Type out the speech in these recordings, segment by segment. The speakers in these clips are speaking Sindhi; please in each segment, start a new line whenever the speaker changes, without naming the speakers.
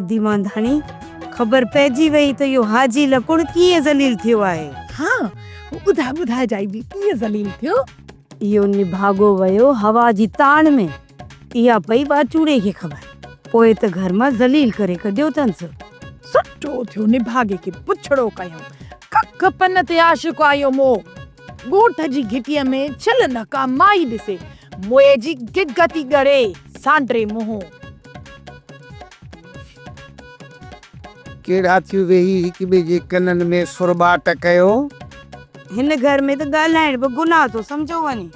ادي مانڌاڻي، خبر پئجي وئي ته اهو حاجي لڪڻ ڪيئن ذليل ٿيو آهي.
ها، ٻڌاء ٻڌائجانء به ڪيئن ذليل ٿيو؟
اهو نڀاڳو ويو هوا جي تاڻ ۾، اها پئي واچوڙي کي خبر. پوء ته گهر مان ذليل ڪري ڪڍيو اٿنس.
سٺو ٿيو نڀاڳي کي بڇڙو ڪيائون. ڪک پن تي عاشق آهيو موهه. ڳوٺ جي گهٽيء ۾ ڇل نه ڪا مائي ڏسي. موئي جي گگ ٿي ڳڙي، سانڊري منهن.
ڪهڙا ٿيون ويهي هڪ ٻئي جي ڪنن ۾ سرٻاٽ ڪيو.
هن گهر ۾ ته ڳالهائڻ به گناهه ٿو سمجهيو وڃي.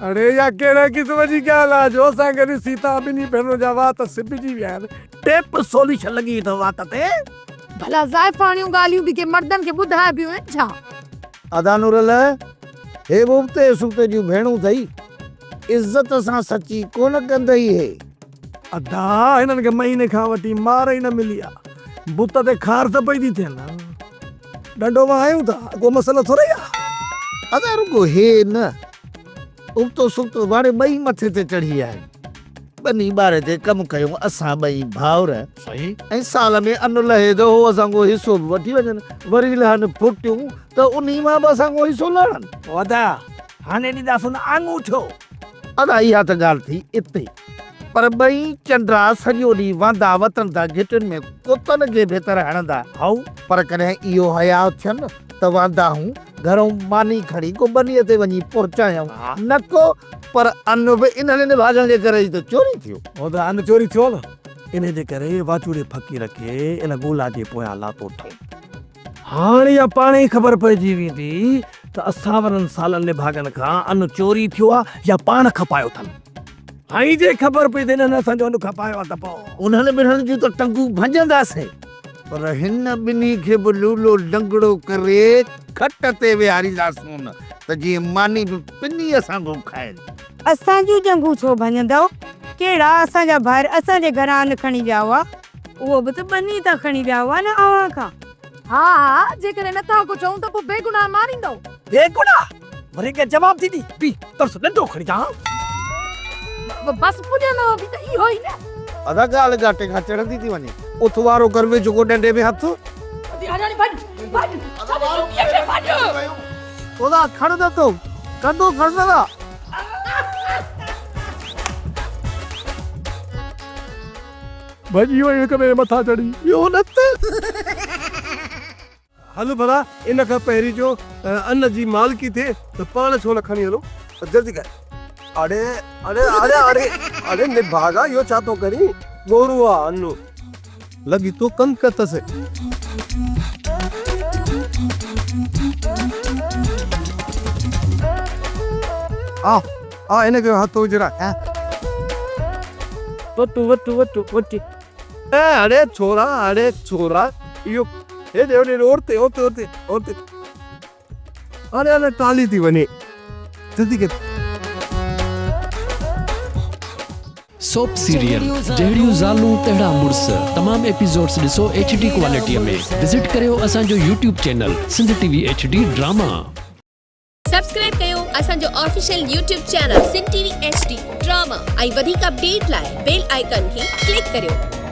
اڙي اها ڪهڙي قسم جي ڳالهه آهي جو اسان کي ڏسي توهان ٻنهي ڀينرن جا وات سبجي ويا آهن. ٽيپ سوليشن لڳي وئي اٿو وات تي.
ڀلا زائفاڻيون ڳالهيون به ڪي مردن کي ٻڌائبيون آهن ڇا؟
ادا نورل، هي به ابتي سبتي جون ڀيڻون اٿئي. عزت سان سچي ڪونه ڪندئي هي.
ادا هنن کي مهيني کان وٺي مار ئي نه ملي آ. بت تي خارس پئي ٿي ٿين. ڏنڊو وهايون ٿا، ڪو مسئلو ٿورئي آ.
ادا رڳو هي نه، ابتو سبتو واڙي ٻئي مٿي تي چڙهي ويا آهن. ٻني ٻاري تي ڪم ڪيون اسان ٻئي ڀائر ۽ سال ۾ ان لهي ته هو اسان کان حصو به وٺي وڃن، وري لهن ڦٽيون ته انهي مان به اسان کان حصو لهن.
ادا هاڻي ڏينداسون نه آڱوٺو.
ادا اها ته ڳالهه ٿي اتي، پر ٻئي چنڊا سڄو ڏينهن واندا وتن ٿا گهٽين ۾ ڪتن کي ڀتر هڻندا.
هائو.
پر ڪڏهن اهو حياء ٿين ته واندا هون گهرئون ماني کڻي ڪو ٻنيء تي وڃي پهچايائون نه ڪو، پر ان به انهن نڀاڳن جي ڪري ئي ته چوري ٿيو.
هو ته ان چوري ٿيو نه، انهي جي ڪري واچوڙي فقير کي ان ڳولا جي پويان لاتو اٿئون. هاڻ اها پاڻ ئي خبر پئجي ويندي ته اسان وارن سالن نڀاڳن کان ان چوري ٿيو آ يا پاڻ کپايو اٿن. هائين جي خبر پئي ته انهن اسان جو ان کپايو آ ته پوء.
انهن ٻنهن جون ته ٽنگون ڀڃنداسين. پر هن ٻنهي کي به لولو لنگڙو ڪري کٽ تي ويهارينداسون ته جيئن ماني به پني اسان کان کائن.
اسان جون ڄنگهون ڇو ڀڃندؤ؟ ڪهڙا اسان جا ڀائر اسان جي گهران ان کڻي ويا هئا؟ اهو به ته ٻني تان کڻي ويا هئا نه اوهان کان.
ها ها جيڪڏهن نٿا ڪو چئون ته پوء بيگناهه ماريندؤ.
بيگناهه؟ وري اڳيان جواب ٿي ڏي. بيهه ترس ڏنڊو کڻي اچان.
بس پڄندؤ به ته اهو ئي نه.
ادا ڳالهه ڳاٽي کان چڙهندي ٿي وڃي. اٿ وارو ڪر وجهه ڪو ڏنڊي ۾ هٿ.
ادي هاڻي ڀڄ ڀڄ ڇڏ چوڪيء کي ڀڄ.
ادا کڻ نه تون ڪنڊو کڻ نه دا.
ڀڄي ويون هڪ ٻئي مٿان چڙهي. ٻيو نه ته. هل ڀلا ان کان پهرين جو ان جي مالڪي ٿئي ته پاڻ ڇو نه کڻي هلون. جلدي ڪر. اڙي اڙي اڙي اڙي اڙي نڀاڳا اهو ڇا ٿو ڪرين. ڳورو آ ان. لڳي ٿو ڪنڪ اٿس. آ آ هن کي هٿ وجهراء. وٽ وٽ وٽ وٽ. اي اڙي ڇورا اڙي ڇورا اهو هيڏي هوڏي روڊ تي اوتي اوتي اوتي اڙي اڙي ٽالي ٿي وڃي جلدي ڪر.
سوپ سيريل جهڙيون زالون تهڙا مڙس تمام ايپيسوڊس ڏسو ايڇ ڊي ڪوالٽي ۾ وزٽ ڪريو اسان جو YouTube channel Sindh T V H D drama.
Subscribe ڪيو اسان جو official YouTube channel Sindh T V H D drama ۽ وڌيڪ اپڊيٽ لاء بيل آئيڪان کي ڪلڪ ڪريو.